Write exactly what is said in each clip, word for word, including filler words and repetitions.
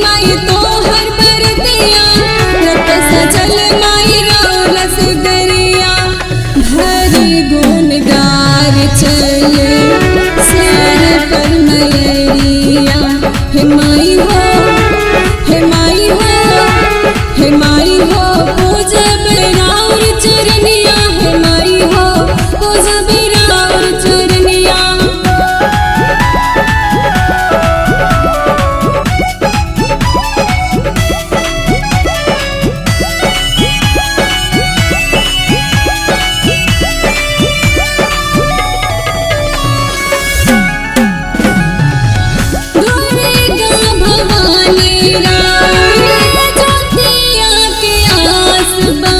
माई तोहर बरतिया, रत सजल माई रौलस दरिया। भरी गुन गार चले सिर पर मयरिया। हे माई हो, हे माई हो, हे माई हो, पूजब राउर चरनिया। हे माई हो, पूजब राउर चरनिया। दुर्गा भवानी राउर ज्योतिया के आस बा।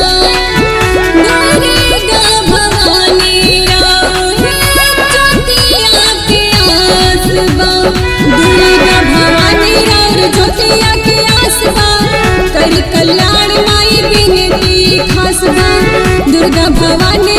दुर्गा भवानी राउर ज्योतिया के आस बा। दुर्गा भवानी राउर ज्योतिया के आस बा। करी कल्याण माई बिनती खास बा। दुर्गा भवानी